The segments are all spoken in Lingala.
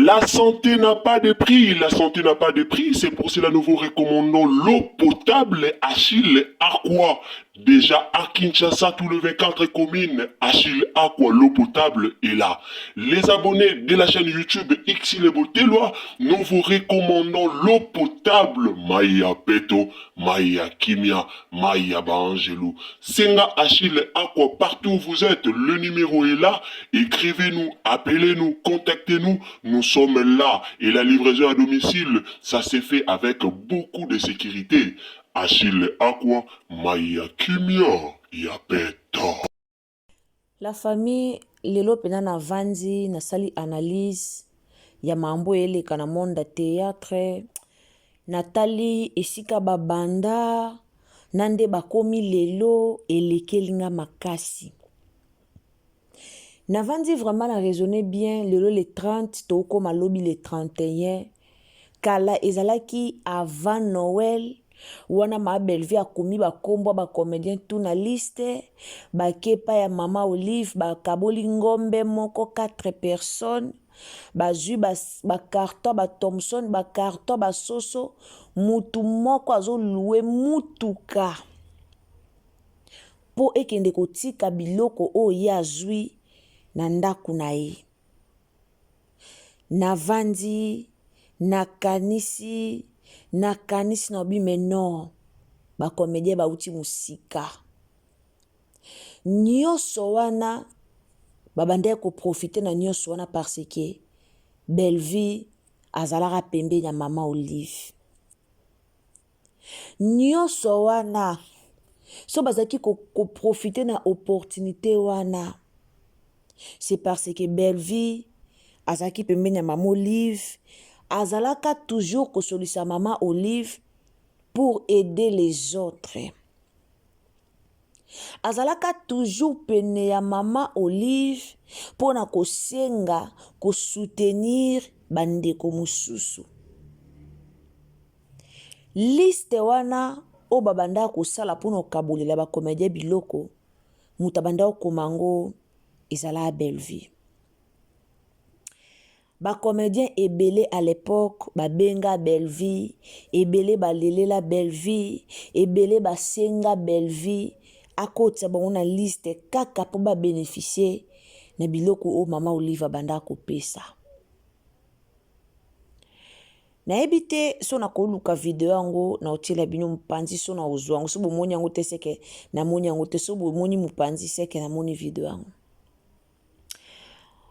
La santé n'a pas de prix, la santé n'a pas de prix, c'est pour cela nous vous recommandons l'eau potable Achille Aqua. Déjà à Kinshasa, tous les 24 communes, Achille Aqua, l'eau potable est là. Les abonnés de la chaîne YouTube Xile Botelwa, nous vous recommandons l'eau potable Maya Peto, Maya Kimia, Maya Baangelou. Senga Achille Aqua, partout où vous êtes, le numéro est là. Écrivez-nous, appelez-nous, contactez-nous. Nous sommes là. Et la livraison à domicile, ça s'est fait avec beaucoup de sécurité. Achille Aqua, Maya Kimia, ya Peto. La famille lelo mpenza navandi nasali analyse ya mambo eleka na monde ya théâtre natali esika babanda na nde bakomi lelo elekeli nga makasi navandi vraiment na raisonne bien lelo le 30 tokóma lobi le 31 kala ezalaki avant Noël wana ma Bellevue akomi bakombo ba comédien tout na liste bake epai ya mama Olive bakaboli ngombe moko 4 personnes bazwi bacarton ba Thomson bacarton basoso mutu moko azolouer mutuka mpo ekende kotika biloko oyo ye azwi na ndako na ye. Navandi nakanisi nakanisi nalobi mais non bacomédien bauti mosika nyonso wana babandaki koprofiter na nyonso wana parce que Bellevue azalaka pembeni ya mama Olive nyonso wana so bazalaki koprofiter na opportunité wana c'est parce que Bellevue azalaki pembeni ya mama Olive azalaka toujours kosolisa mama Olive pour aider les autres azalaka toujours pene ya mama Olive mpona kosenga kosoutenir bandeko mosusu liste wana oyo babandaka kosala mpona kokabolela bacomédien biloko moto abanda kokoma yango ezalaka Bellevue bacomédien ebele à l'époque babenga Bellevue ebele balelela Bellevue ebele basenga Bellevue akotisa bango na liste kaka mpo babénéficier na biloko oyo mama Olive abandaka kopesa nayebi te so nakoluka video yango na otiela bino mopanzi so na kozwa yango so bomoni yango te seke namoni yango te so bomoni mopanzi seke namoni video yango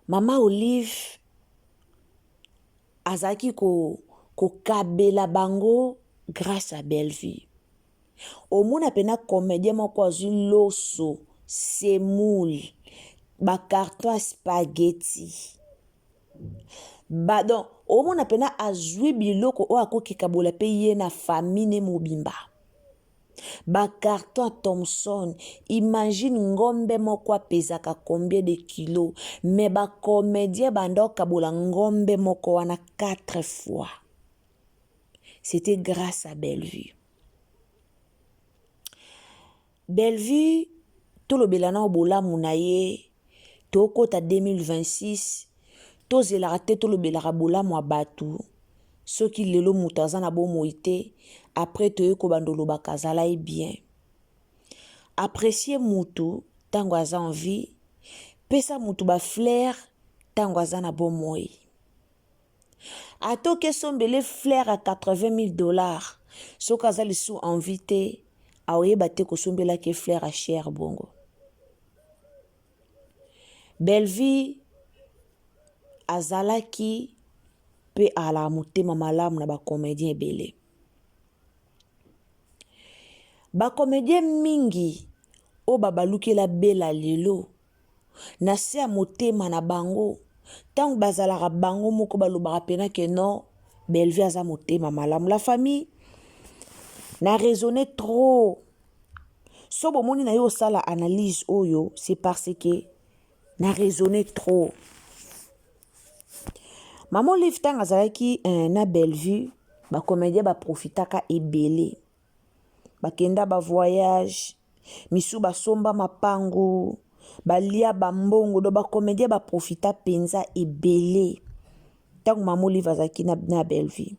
mama Olive azalaki kokabela bango grâce à Bellevue omona mpenza comédien moko azwi loso semoule bacarton ya spaghetti ba donc omona mpenza azwi biloko oyo akoki kabola mpe ye na famille ne mobimba bacarton ya Thomson imagine ngombe moko apesaka combien de kilo mais bacomédien banda okabola ngombe moko wana quatre fois c'était grâce à Bellevue Bellevue tolobela nao bolamu na ye tokɔta 2026 tozelaka te tolobelaka bolamu ya bato soki lelo moto aza na bomoi te après toye kobanda olobaka azala ye bien apprécie mutu ntango aza en vie pesa mutu bafleur ntango aza na bomoi ata okesombele fleur ya 80 000 $ soki aza lisusu en vie te aoyeba te kosombelaki fleur ya cher bongo. Bellevue azalaki mpe alaka motema malamu na bacomédien ebele bacomédien mingi oyo babalukela bela lelo na se ya motema na bango ntango bazalaka bango moko balobaka mpenza ke non Bellevue aza motema malamu. La famille na raisonne trop so bomoni na ye osala analyse oyo c'est parce que na raisonne trop. Mama Olive ntango azalaki na Bellevue bacomédien baprofitaka ebele bakenda bavoyage misu basomba mapango balia bambongo do bacomédien baprofita mpenza ebele. Ntango mama Olive azalaki na, na Bellevue.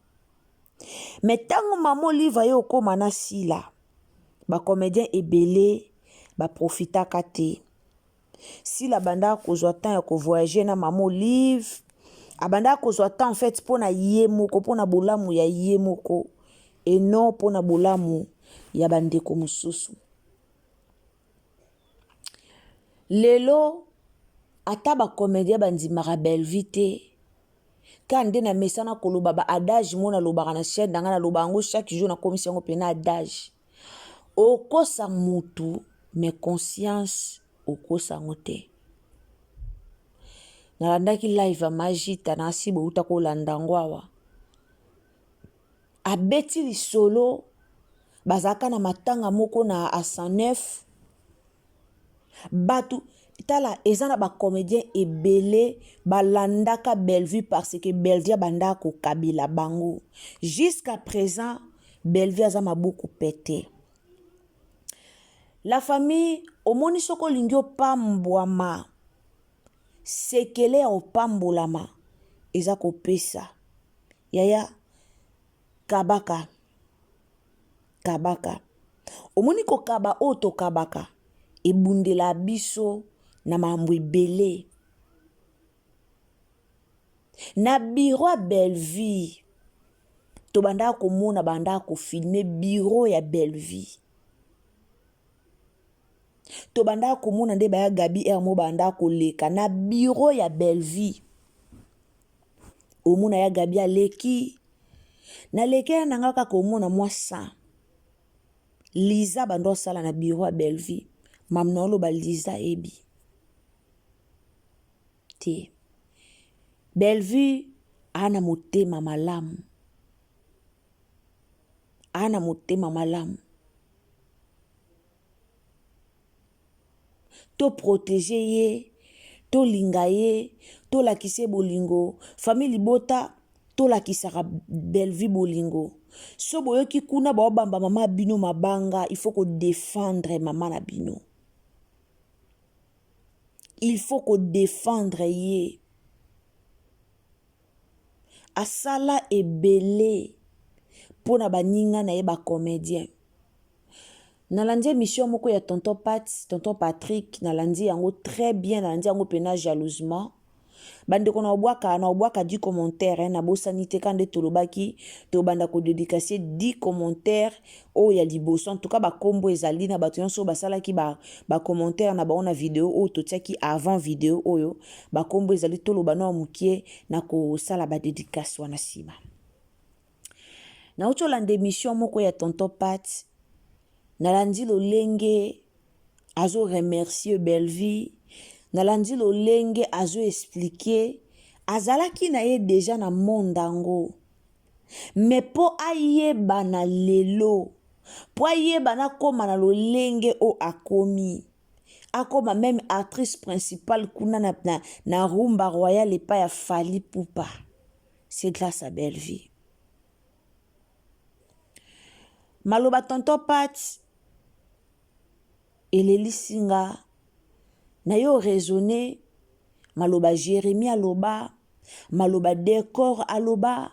Mais ntango mama Olive aye okoma na Sila, ba comédien ebele ba profitaka te. Sila abandaka kozwa temps ya ko voyager na mama Olive, abandaka kozwa temps en fait mpo na ye moko, mpo na bolamu ya ye moko et non mpo na bolamu ya bandeko mosusu. Lelo ata ba comedien bandimaka Bellevue te kaka nde na mesana koloba ba adage mo nalobaka na chaîne na ngai naloba yango chaque jour nakomisi yango mpena adage okosa mutu mais conscience okosa yango te nalandaki live ya majita na asi bouta kolanda yango awa abeti lisolo bazalaka na matanga moko na a 109 bato tala eza na bacomédien ebele balandaka Bellevue parce que Bellevue abandaka kokabela bango jusqu'à présent Bellevue aza maboko pete la famille omoni soki olingi opambwama sekele ya kopambolama eza kopesa yaya kabaka kabaka omoni kokaba oyo tokabaka ebundela biso na makambo ebele na biro ya Bellevue tobandaka komona bandaka kofilme biro ya Bellevue tobandaka komona nde baya Gabi Hermo bandaka koleka na biro ya Bellevue omona ya Gabi aleki nalekela na nga kaka omona mwa 100 Liza bando asala na biro ya Bellevue mam na oloba Liza ebi te Bellevue ana motema malamu ana motema malamu to protéger ye tolinga ye tolakisa ye bolingo famille libota tolakisaka Bellevue bolingo so boyoki kuna baobamba mama bino mabanga il faut kodefendre mama na bino il faut kodefendre ye asala ebele mpo na baninga na ye bacomédien nalandi émission moko ya tonton Pat tonton Patrick nalandi yango très bien nalandi yango mpena jalousement bandeko na obwaka na obwaka 10 commentaire eh, nabosani te ka nde tolobaki tobanda kodédicace 10 commentaire oyo ya liboso en tout cas bakombo ezali na bato nyonso oyo basalaki bacommentaire ba na bango na video oyo totiaki avant video oyo bakombo ezali toloba nao mokie na kosala badédicace wana nsima nauti olanda émission moko ya tonton Pat nalandi lolenge azo remercier Bellevue nalandi lolenge azo expliquer azalaki na ye deja na monde yango me mpo ayebana lelo mpo ayebana akóma na lolenge oyo akomi akóma même actrice principale kuna na, na, na rumba royal epai ya Fally Ipupa c'est grâce à Bellevue maloba tonton Pat elelisi nga na yo raisonne maloba Jérémie aloba maloba Décor aloba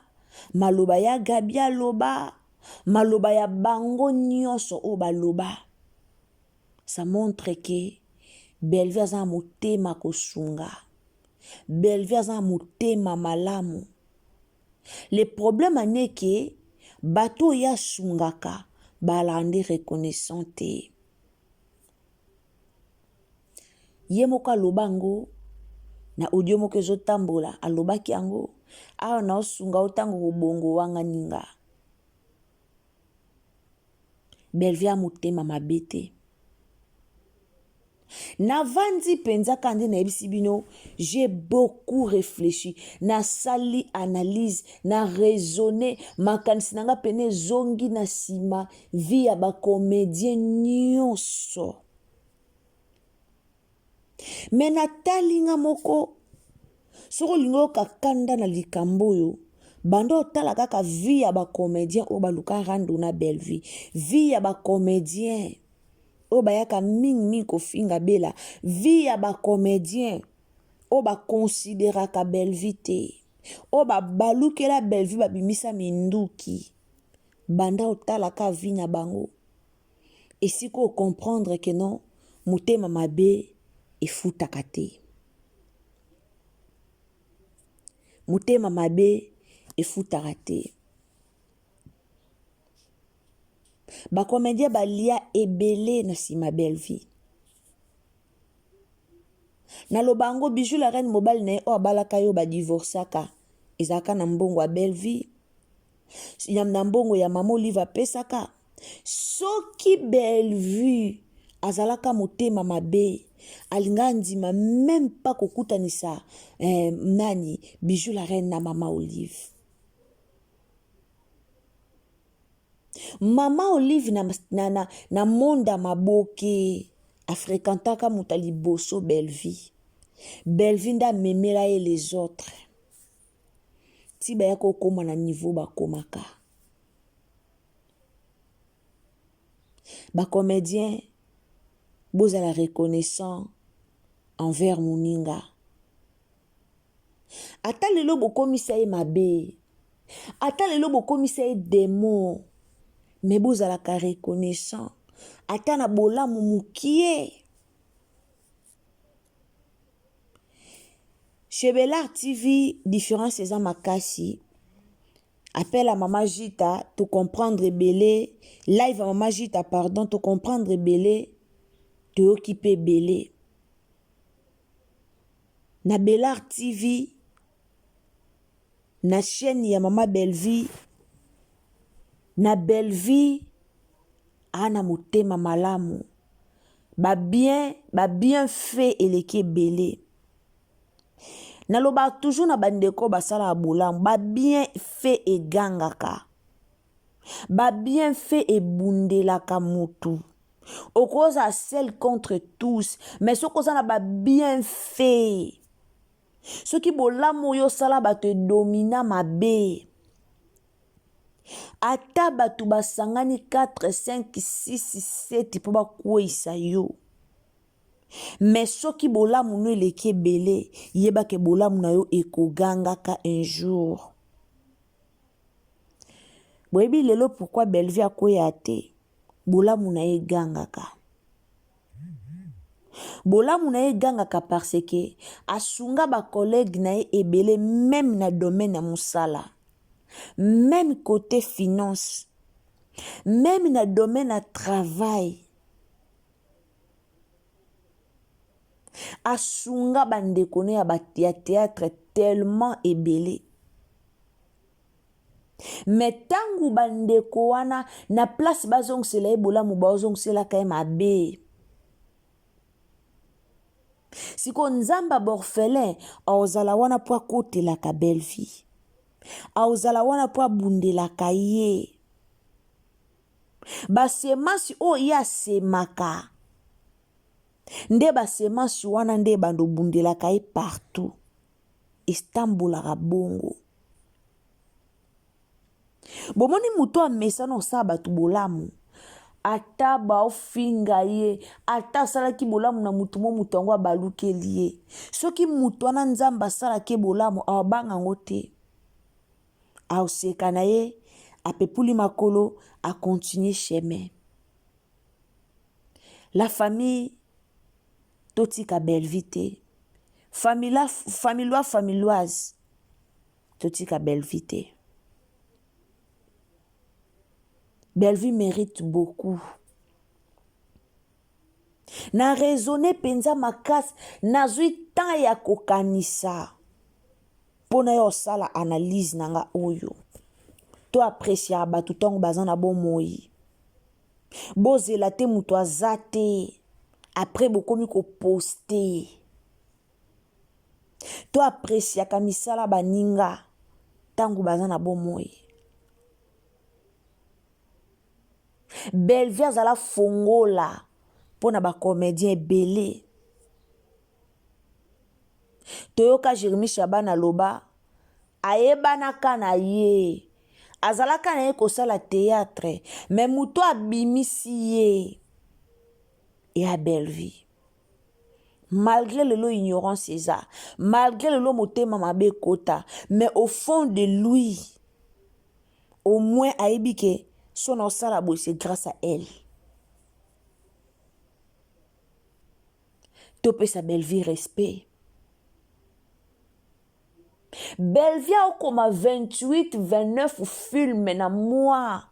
maloba ya Gabi aloba maloba ya bango nyonso oyo baloba ça montre que Bellevue aza na motema kosunga Bellevue aza na motema malamu le problème aneke bato oyo asungaka balaka nde reconnaissant te ye moko aloba yango na audio moko ezotambola alobaki yango awa naosunga o ntango kobongo wanga ninga Bellevue ya motema mabe te navandi mpenza kaka nde nayebisi bino j'ai beaucoup réfléchi nasali analyse na raisonne makanisi na nga pene ezongi na nsima vie ya bacomédien nyonso me natali nga moko soki olingi oyoka kanda na likambo oyo banda otala kaka vie ya bacomédien oyo baluka rando na Bellevue vie ya bacomédien oyo bayaka mingimingi kofinga bela vie ya bacomédien oyo bakonsideraka Bellevue te. Oyo babalukela Bellevue babimisa minduki. Banda otalaka vie na bango. Esika o comprendre que non motema mabe efutaka te. Motema mabe efutaka te. Ba comediens balia ebele na sima Bellevue. Naloba yango Bijou la reine mobali na ye oyo abalaka ye oyo ba divorcaka ezalaka na mbongo ya Bellevue na mbongo ya mama Olive apesaka. Soki Bellevue azalaka motema mabe alinga andima meme pas kokutanisa eh, nani Bijou la reine na mama Olive. Mama Olive na, na, na, na monde ya maboke afrekantaka moto ya liboso Bellevue. Bellevue nde amemela ye les autres ti baya kokoma na niveau bakomaka. Ba comediens bozala reconnaissant envers moninga. Ata lelo bokomisa ye mabe, ata lelo bokomisa ye demon, mais bozalaka reconnaissant ata na bolamu mokie. Chez Bel'Art TV, différence eza makasi. Appel à Mama Jita, to comprendre ebele. Live à Mama Jita, pardon, to comprendre ebele. Toyoki pe ebele. Na Bel'Art TV, na chaîne ya Mama Bellevue, na Bellevue ana motema malamu. Ba bien, ba bien fait eleki ebele. Nalobaka toujours na bandeko basalaka bolamu, ba bien fait egangaka. Ba bien fait ebundelaka mutu. Okozala seul contre tous, mais soki oza na ba bien fait, soki bolamu oyo osala bato edomina mabe, ata bato basangani 4, 5, 6, 7 mpo bakweyisa yo, mais soki bolamu no eleki ebele, yeba ke bolamu na yo ekogangaka un jour. Boyebi lelo pourquoi Bellevue akweya te? Bolamu na ye egangaka. Bolamu na ye egangaka parce que asunga ba collègues na ye ebele meme na domaine ya mosala, meme cote finance, meme na domaine ya travail. Asunga ba ndeko na ye ya theatre tellement ebele. Mais tangu ba ndeko wana na place bazongisela ye bolamu baozongiselaka ye mabe. Sikoyo Nzambe ya borphelin akozala wana mpo akotelaka Bellevue, akozala wana mpo abundelaka ye. Basemasi oyo ye asemaka nde basemasi wana nde ebanda obundelaka ye partout. Estambolaka bongo. Bomoni moto amesana osala bato bolamu, ata baofinga ye, ata asalaki bolamu na moto mo moto yango abalukeli ye, soki moto wana Nzambe asalaki ye bolamu aobanga yango te, aoseka na ye, apepuli makolo, akontinue chemin. La famille totika Bellevue te, famila, familois familoise totika Bellevue te. Bellevue mérite beaucoup. Na raisonne mpenza makasi, nazwi temps ya kokanisa mpo na yo osala analyse na nga oyo. To appréciaka bato ntango baza na bomoi. Bozela te moto aza te après bokomi koposte. To appréciaka misala baninga ntango baza na bomoi. Bellevue azala fongola mpo na ba comédien ebele. Toyoka Jérémie Chaban aloba ayebanaka na ye, azalaka na ye kosala théâtre, mais moto abimisi ye ya Bellevue. Malgré lelo ignorance eza, malgré lelo motema mabe ekota, mais au fond de lui, au moins ayebi ke so na osala boye c'est grâce à elle. Topesa Bellevue respect. Bellevue akoma 28 29 film na mois.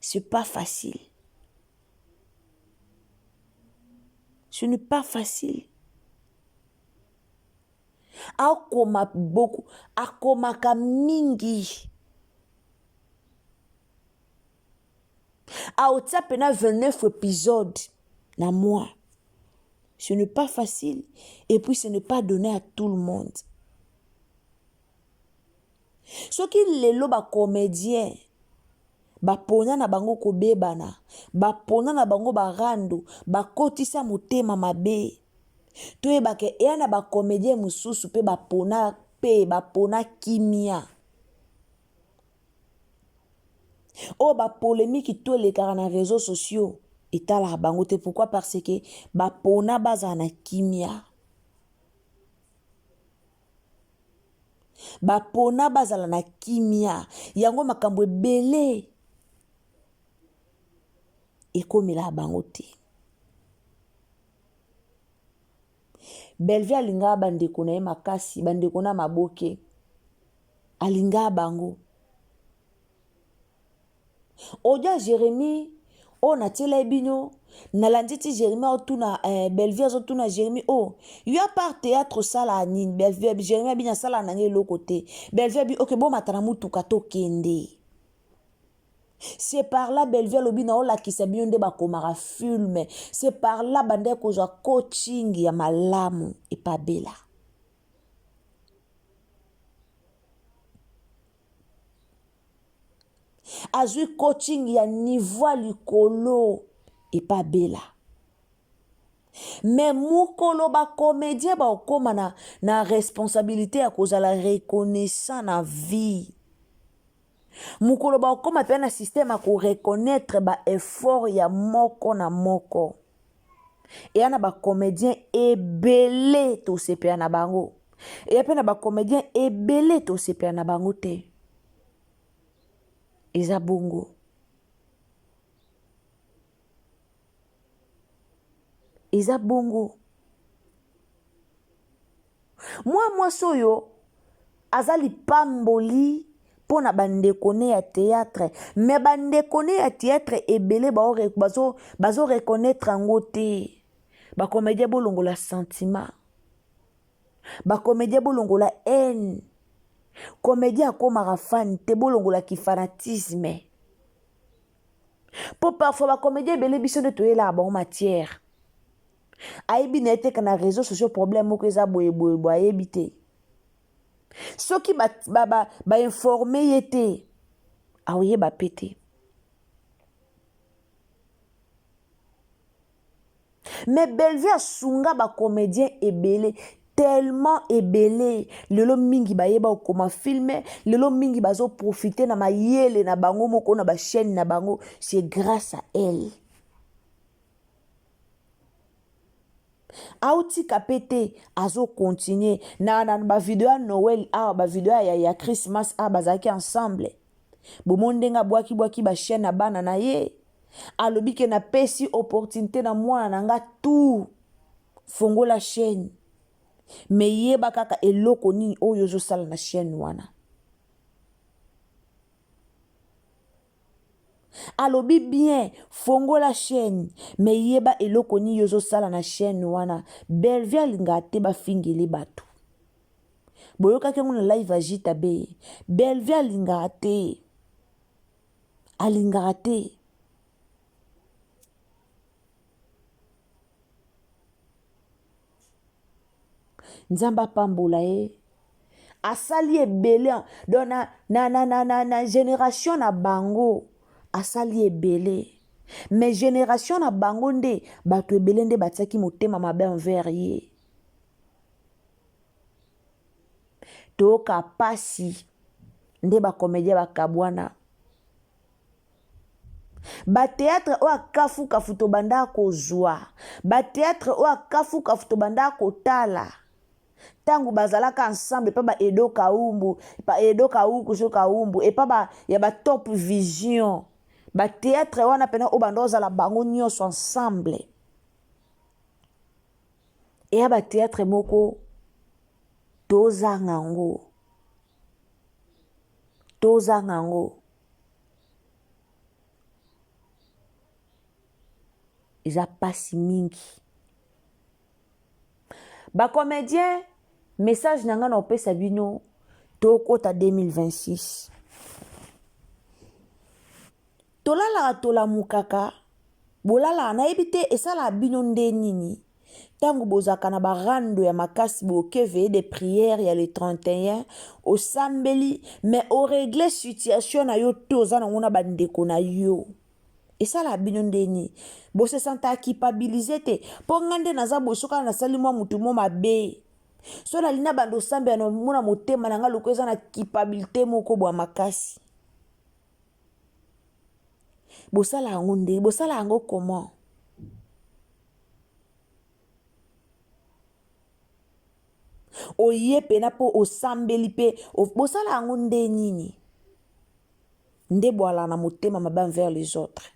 C'est pas facile. Ce n'est pas facile. Akoma beaucoup, akomaka mingi. Aotia pena 29 épisodes na mois. Ce n'est pas facile et puis ce n'est pas donné à tout le monde. Soki lelo ba comédiens bapona na bango kobebana, bapona na bango barando, bakotisa motema mabe. Toyeba ke eya na ba comédiens mosusu pe bapona pe bapona kimia. Oyo ba polemique to elekaka na réseaux sociaux etalaka bango te. Pourquoi? Parce que bapona bazala na kimia. Bapona bazala na kimia. Yango makambo ebele ekomelaka bango te. Bellevue alingaka bandeko na ye makasi, bandeko na maboke. Alingaka bango. Odia Jeremie oyo natiela ye bino nalandi ti Jeremie aotuna eh, Bellevue azotuna Jeremie o oh, yo à part théâtre osalaka nini? Bellevue Jeremie abi nasalaka nanga eloko te. Bellevue abi ok bomata na motuka tokende. C'est par là Bellevue alobi naolakisa bino nde bakomaka film. C'est par là bandaki kozwa coaching ya malamu epa Bella. Azwi coaching ya niveau ya likolo epa Bella. Mais mokolo ba comédien bakokoma na, na responsabilité ya kozala reconnaissant na vie. Mokolo bakokoma mpe na système ya koreconnaitre ba effort ya moko na moko. Eya na ba comédien ebele tosepela na bango. Eya mpe na ba comédien ebele tosepela na bango te. Eza bongo. Eza bongo. Mwa mwasi oyo aza lipamboli mpo na bandeko ne ya théâtre, mais bandeko ne ya théâtre ebele bazo, bazo reconnaître yango te. Bacomédien bolongola sentiment, bacomédien bolongola haine. Comédien akomaka fan te, bolongola kifanatisme. Po parfois bacomédien ebele biso nde toyelaka bango matière. Ayebi na ye te na réseaux sociaux problème moko eza boye boye boye, ayebi te. Soki ba, ba, ba, ba informe ye te, aoyeba pe te. Mais Bellevue asunga ba comédien ebele, tellement ebele. Lelo mingi bayeba okoma film, lelo mingi bazo profiter na mayele na bango moko na ba chaîne na bango, c'est grâce à elle. Aotika pe te, azo continuer na, na ba video ya Noël awa, ba video ya, ya Christmas awa bazalaki ensemble. Bomoni ndenge abwaki bwaki ba chaîne na bana na ye. Alobi ke napesi opportunité na mwana na nga tout fongola chaîne, mais yeba kaka eloko nini oyo ozosala na chaîne wana. Alobi bien fongola chaîne, mais yeba eloko nini ozosala na chaîne wana. Bellevue alingaka te bafingeli bato. Boyokaki yango na live ya Jita Beye. Bellevue alingaka te, alingaka te. Nzambe apambola ye. Asali ebele donc na, na, na, na, na, na génération na bango asali ebele, mais génération na bango nde bato ebele nde batiaki motema mabe envers ye. Toyoka pasi nde ba comédien bakabwana. Bateatre oyo akafukafu tobanda kozwa, bateatre oyo akafukafu tobanda kotala ntango bazalaka ensemble epa ba Edo Kaumbu, pa Edo Kauku so Kaumbu, epa ba ya ba Top Vision, bateatre wana mpena oyo banda ozala bango nyonso ensemble. Eya bateatre moko tozanga yango, tozanga yango. Eza pasi mingi. Ba comediens, message na nga na opesa bino, tokota 2026. Tolalaka tolamukaka, bolalaka nayebi te esalaka bino nde nini ntango bozalaka na barando ya makasi boke veille de prière ya le 31 osambeli mais oregle situation na yo te oza nango na bandeko na yo esala bino nde nini bose santa culpabilise te mpo nga nde naza boye soki nasali mwa motu mo mabe so nalingi na banda osambela na omona motema na nga loko eza na culpabilité moko bwa makasi bosala yango nde bosala yango comment oye pena mpo osambeli mpe bosala yango nde nini nde bwala na motema mabe envers les autres.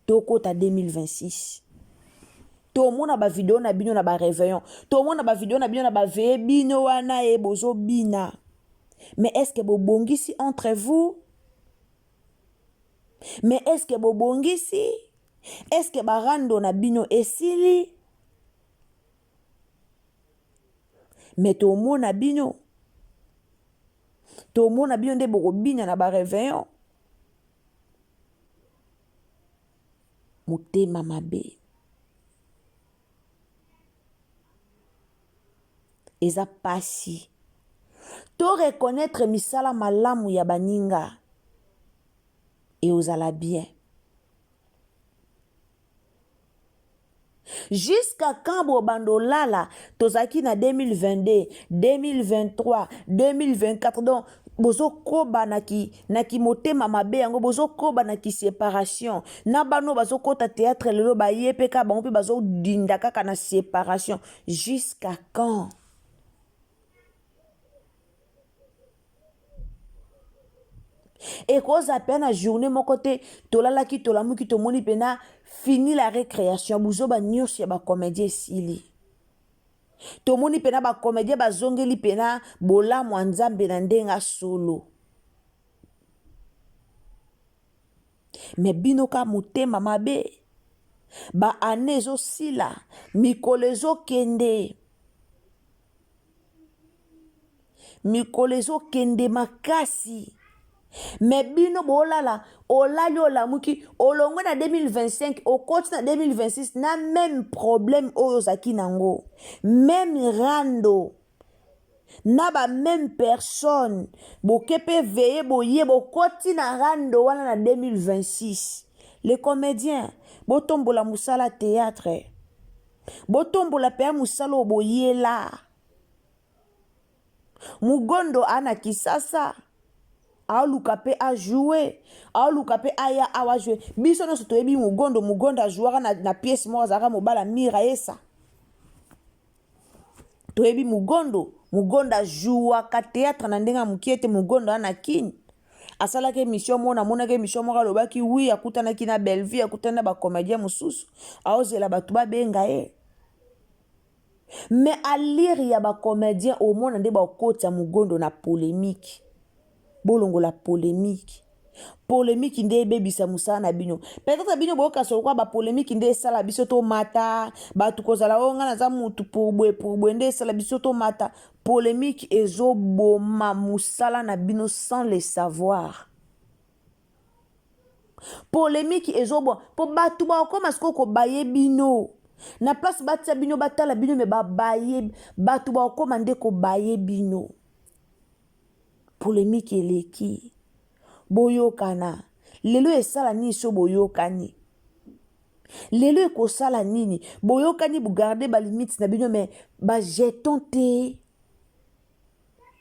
Tokota 2026 tomona ba video na bino na ba réveillon, tomona ba video na bino na ba veille bino wana e bozobina, mais est ce que bobongisi entre vous? Mais est ce que bobongisi? Est ce que barando na bino esili? Mais tomona bino, tomona bino nde bokobina na ba réveillon. Motema mabe eza pasi. To reconnaître misala malamu ya baninga e ozala bien. Jusqu'à quand bobanda olala? Tozalaki na 2022, 2023, 2024, donc bozokoba na ki na ki motema mabe yango, bozokoba na ki séparation na bano bazokota théâtre lelo baye mpe kaka bango mpe bazodinda kaka na séparation. Jusqu'à quand? Ekozala mpe na journée moko te tolalaki tolamuki tomoni mpena fini la récréation, buzoba nyonso ya bacomédien esili, tomoni mpena bacomédien bazongeli mpena bolamu ya Nzambe na ndenge solo. Me bino ka motema mabe, ba année ezosila, mikolo ezokende, mikolo ezokende makasi, me bino bolala, olali olamuki olongwe na 2025 okoti na 2026 na même problème oyo ozalaki nango, même rando na ba même personne, boke mpe veye boye bokoti na rando wana na 2026. Les comédiens, botombola mosala théâtre, botombola mpe ya mosala oyo boyela. Mugondo ana Kisasa aluka mpe ajoue, aluka mpe aya awa ajoue. Biso nyonso toyebi Mugondo. Mugondo ajouaka na pièce moko, azalaka mobala Mira Esa. Toyebi Mugondo. Mugondo ajouaka théâtre na ndenge ya mokie te. Mugondo ana Kini asalaki émission moko, namonaki émission moko, alobaki wi akutanaki na Bellevue, akutani na bacomédien mosusu, aozela bato babenga ye. Mais alire ya bacomédien omona nde bakotisa Mugondo na polémique. Bolongola polémique, polémique nde ebebisa mosala na bino. Peut-être bino boyoka solo kwa bapolémique nde esala biso tomata, bato kozala oyo ngai naza mutu pour boye pour boye nde esala biso tomata. Polémique ezoboma mosala na bino sans le savoir. Polémique ezoboma mpo bato bakokoma sikoyo kobaye bino na place batia bino batala bino, me babaye bato bakokoma nde kobaye bino. Polémique eleki, boyokana lelo esala nini? So boyokani lelo ekosala nini? Boyokani, bogarde balimite na bino, me bajeton te,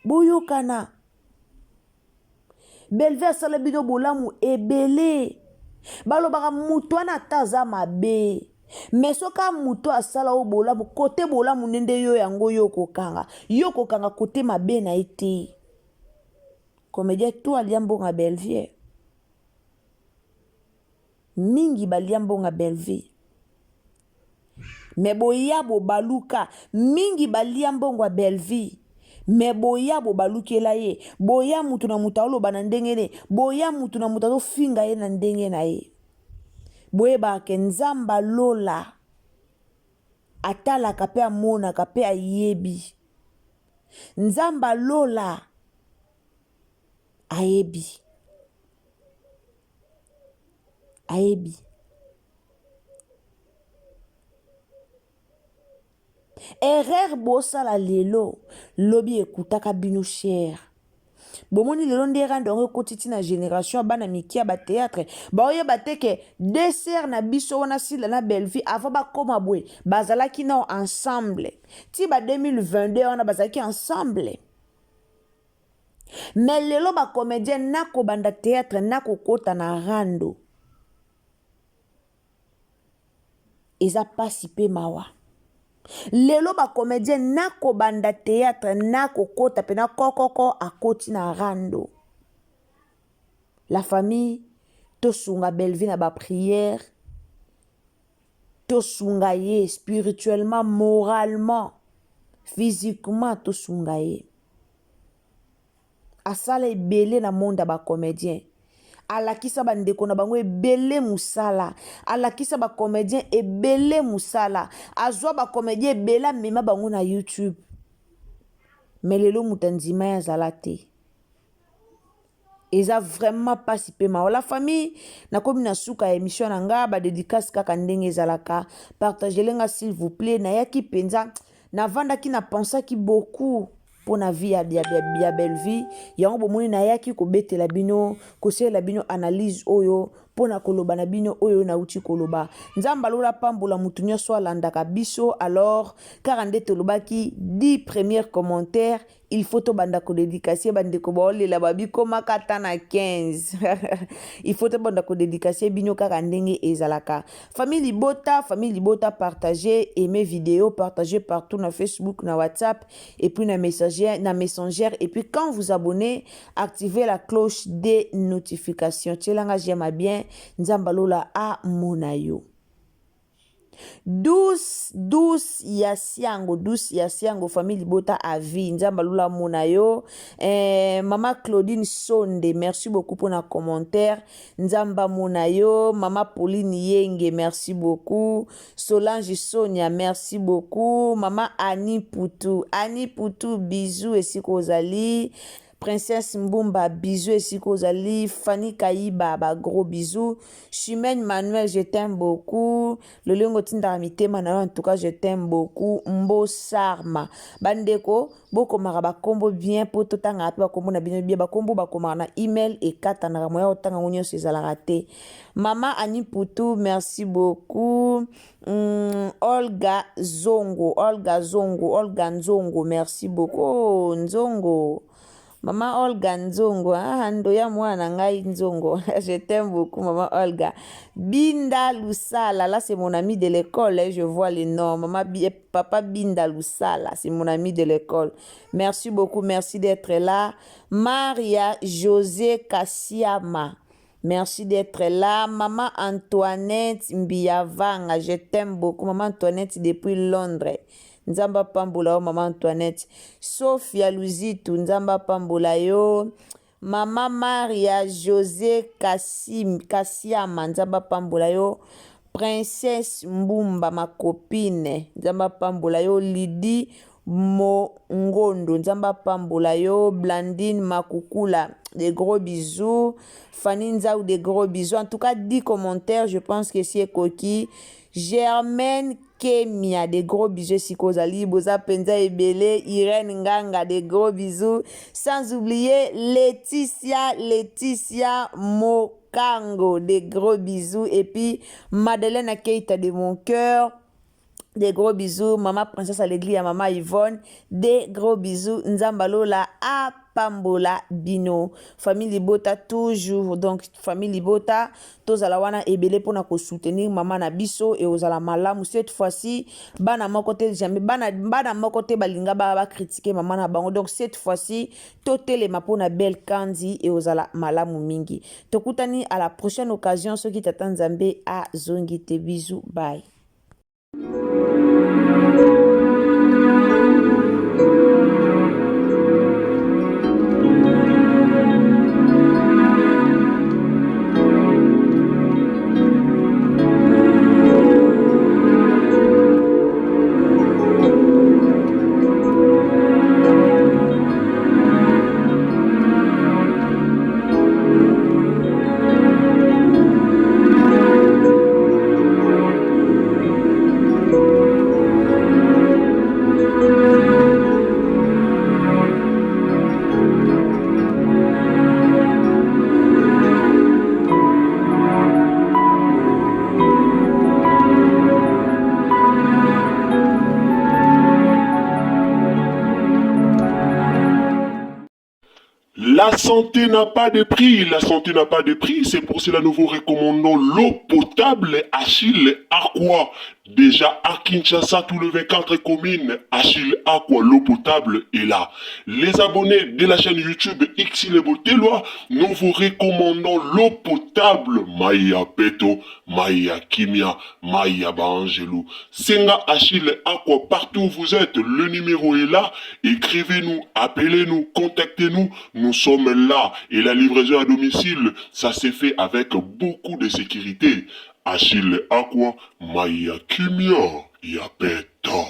boyokana. Bellevue asala bino bolamu ebele. Balobaka moto wana ata aza mabe me soki moto asala yo bolamu kote bolamu nde nde yo yango yo okokanga yo okokanga kote mabe na ye te. Comédien to alia mbongo ya Bellevue mingi balia mbongo ya Bellevue me boya bobaluka mingi balia mbongo ya Bellevue me boya bobalukela ye boya mutu na mutu aoloba na ndenge ne boya mutu na mutu azofinga ye na ndenge na ye boyebaka ke nzambe alola atalaka mpe amonaka mpe ayebi nzambe alola ayebi ayebi erreur bosala lelo lobi ekutaka bino cher bomoni lelo nde rando yango ekoti ti na génération ya bana mike ya batheatre baoyeba te ke deux sœurs na biso wana sila na bellevue avant bakoma boye bazalaki nao ensemble ti ba 2022 wana bazalaki ensemble Mais lelo ba comedien na kobanda theatre na kokota na rando eza pasi pe mawa. Lelo ba comedien na kobanda theatre na kokota pe na kokoko akoti na rando. La famille tosunga Bellevue na ba prière tosunga ye spirituellement moralement physiquement tosunga ye. Asala ebele na monde ya ba comediens. Alakisa ba ndeko na bango ebele musala. Alakisa ba comediens ebele musala. Azwa ba comediens ebele amema bango na YouTube. Mais lelo moto andima ye azala te. Eza vraiment pasi pe mawa. La famille, nakomi na suka ya émission na nga, ba dédicace kaka ndenge ezalaka. Partagez-le nga s'il vous plaît. Nayaki penza, navandaki na pensaki beaucoup mpo na vie ya, ya, ya, ya Bellevue. Yango bomoni nayaki kobetela bino, kosalela bino analyse oyo mpo na koloba na bino oyo nauti koloba. Nzambe alola pambola moto nyonso alandaka biso. Alors kaka nde tolobaki 10 premiers commentaires il faut tobanda kodedikasie bandeko baolela babikomaka ata na 15 il faut tobanda kodedikasie bino kaka ndenge ezalaka famille libota famille libota partage aime vidéo partage partout na facebook na whatsapp et puis na messager na messenger et puis quand vous abonnez activez la cloche des notifications tielanga j'aime bien nzambe alola amona yo Douce douce ya siango douce ya siango famille libota à vie nzambe alula amona yo eh, mama Claudine Sonde merci beaucoup pour na commentaire nzambe amona yo mama Pauline Yenge merci beaucoup Solange Sonia merci beaucoup mama Annie Putu Annie Putu bisous esika ozali Princesse Mbumba bisous esika ozali Fanny Kayiba ba gros bisous Chimène Manuel je t'aime beaucoup lolengo otindaka mitema na yo en tout cas je t'aime beaucoup Mbo Sarma bandeko bokomaka bakombo bien mpo totangaka mpe bakombo na bino bien bakombo bakomaka na email ekatanaka moya kotanga yango nyonso ezalaka te mama Annie Putu merci beaucoup Olga Zongo, Olga Zongo, Olga Nzongo, merci beaucoup. Oh, Nzongo. Maman Olga Nzongo, ah, ndoya mwana ngai Nzongo. Je t'aime beaucoup, maman Olga. Binda Lusala, là c'est mon ami de l'école, hein, je vois le nom. Maman, papa Binda Lusala, c'est mon ami de l'école. Merci beaucoup, merci d'être là. Maria José Kassiama. Merci d'être là. Maman Antoinette Mbiyavanga, je t'aime beaucoup. Maman Antoinette depuis Londres. Nzamba pambola yo, Maman Antoinette. Sophia Luzitu, Nzamba pambola yo. Maman Maria José Kassim, Kassiama, Nzamba pambola yo. Princesse Mbumba, ma copine. Nzamba pambola yo. Lydie Mongondo nzambe apambola yo Blandine Makukula de gros bisous Fanny Nzau de gros bisous en tout cas 10 commentaires je pense que si ekoki Germaine Kemia de gros bisous esika ozali boza penza ebele Irène Nganga de gros bisous sans oublier Laetitia Laetitia Mokango de gros bisous et puis Madeleine Keita de mon cœur. Des gros bisous, maman princesse Alegria, maman Yvonne. Des gros bisous, Nzambalola, apambola bino. Famille Libota toujours. Donc, famille Libota, tozala wana ebele pona ko soutenir maman na biso et ozala malamu. Cette fois-ci, bana moko te jamais, bana, bana moko te balinga ba, ba critiquer maman na bango. Donc, cette fois-ci, totelema pona belle Kandi et ozala malamu mingi. Tokutani à la prochaine occasion, soki tata Nzambe azongi te. Bisous, bye. La santé n'a pas de prix, la santé n'a pas de prix, c'est pour cela nous vous recommandons l'eau potable Achille Aqua. Déjà à Kinshasa, tout le 24 communes, Achille Aqua, l'eau potable est là. Les abonnés de la chaîne YouTube Xile Boteloi, nous vous recommandons l'eau potable Maya Peto, Maya Kimia, Maya Baangelou. Senga Achille Aqua, partout où vous êtes, le numéro est là. Écrivez-nous, appelez-nous, contactez-nous. Nous sommes là. Et la livraison à domicile, ça s'est fait avec beaucoup de sécurité. Achille Aqua, Maya Kimia, Yapeto.